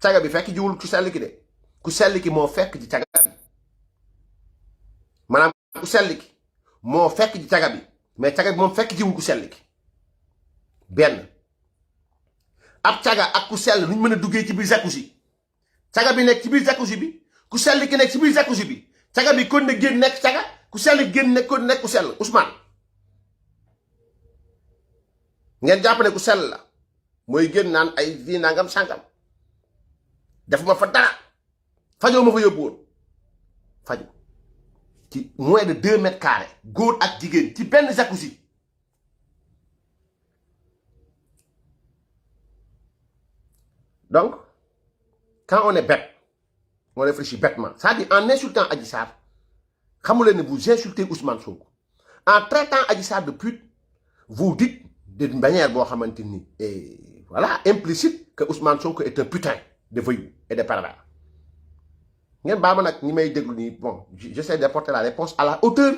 caga bi fekk jiwul ku sell ki de ku sell ki moo fekk ci caga bi maanaam ku sell ki moo fekk ci caga bi mais caga bi moom fekk jiwul ku sell ki benn ab caga ak ku sell nuñ mën a duggee ci biir jacuzzi caga bi nekk ci biir jacuzzi bi ku sell ki nekk ci biir jacuzzi bi caga bi kon ne génn nekk caga ku sell génn nekk kon nekk ku sell Ousmane ngeen jàpp ne ku sell la mooy génn naan ay fii nangam sànkam defuma fa dara fajoo ma fa yóbbu woon faju ci moins de 2 mètres carrés góor ak jigéen ci benn jacuzzi donc quand on est bête on réfléchit bêtement c'est-à-dire en insultant Adji Sarr xamuleen ne vous insultez Ousmane Sonko en traitant Adji Sarr de pute vous dites d'une manière boo xamante ni voilà implicite que Ousmane Sonko est un putain de voyou et de pervers ngeen baa ma nag ñi may déglu nii bon j'essaie d'apporter la réponse à la hauteur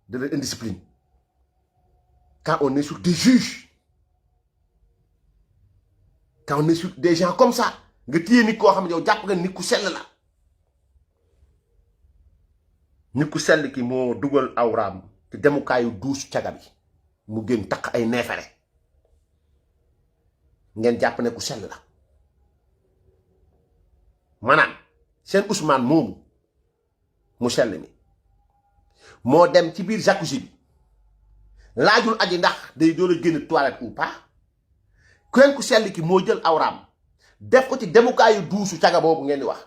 de leur indiscipline quand on insulte des juges quand on insulte des gens comme ça nga téye nit koo xam ne yow jàpp nga nit ku sell la nit ku sell ki moo dugal awraam ci demukaayu duus caga bi mu gën takk ay neefere ngeen jàpp ne ku sell la maanaam seen Ousmane moomu mu sell mi moo dem ci biir jacuzzi bi laajul aji ndax day doon a génn toilette ou pas kenn ku sell ki moo jël awraam def ko ci demukaayu duusu caga boobu ngeen di wax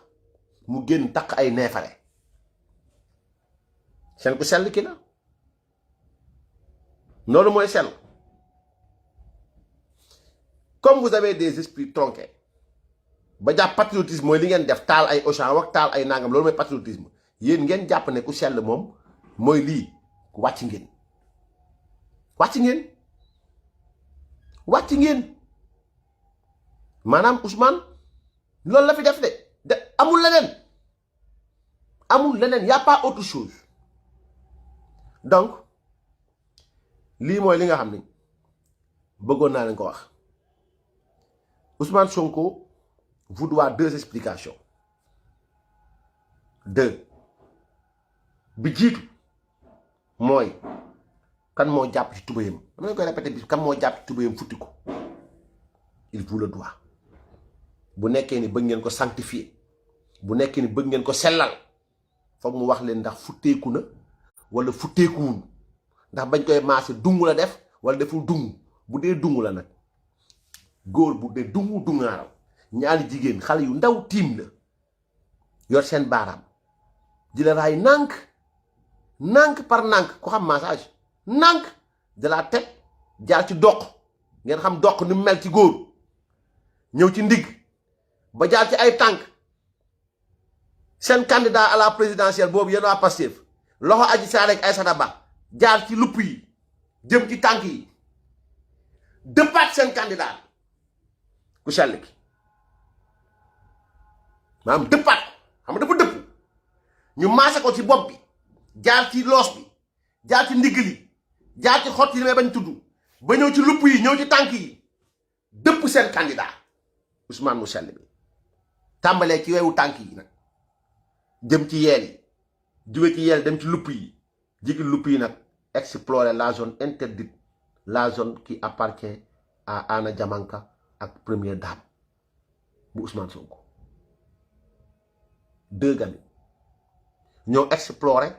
mu génn takk ay neefare seen ku sell ki la loolu mooy sell comme vous avez des esprits tronqués ba jàpp patriotisme mooy li ngeen def taal ay Auchan wax taal ay nangam loolu mooy patriotisme yéen ngeen jàpp ne ku sell moom mooy lii wàcc ngeen wàcc ngeen wàcc ngeen maanaam Ousmane loolu la fi def de amul leneen y a pas autre chose donc lii mooy li nga xam ni bëggoon naa leen ko wax Ousmane Sonko vous doit 2 explications 2 bi jiitu mooy kan moo jàpp ci tubayam dama koy répéter bi kan moo jàpp ci tubayam futti ko il vous le doit bu nekkee ni bëgg ngeen ko sanctifier bu nekkee ni bëgg ngeen ko sellal foog mu wax leen ndax futteeku na wala futteekuwul ndax bañ koy maase dungu la def wala deful dungu bu dee dungu la nag góor bu dee dungaaral ñaari jigéen xale yu ndaw tiim la yor seen baaraam di la raay nànk par nànk ku xam massage nànk de la tête jaar ci doq ngeen xam doq ni mel ci góor ñëw ci ndigg ba jaar ci ay tànk seen candidat à la présidentielle boobu yéen waa Pastef loxo Adji Sarr ak Aïssata Ba jaar ci lupp yi jëm ci tànk yi dëppaat seen candidat ku sell ki maanaam dëppaat xam nga dafa dëpp ñu maase ko ci bopp bi jaar ci loos bi jaar ci ndigg li jaar ci xott yi may bañ tudd ba ñëw ci lupp yi ñëw ci tànk yi dëpp seen candidat Ousmane mu sell bi tàmbalee ci weewu tànk yi nag jëm ci yeel yi jóge ci yeel dem ci lupp yi jigi lupp yi nag explorer la zone interdite la zone qui appartient à Anna Diamanka ak première dame bu Ousmane Sonko 2 gami ñoo explorer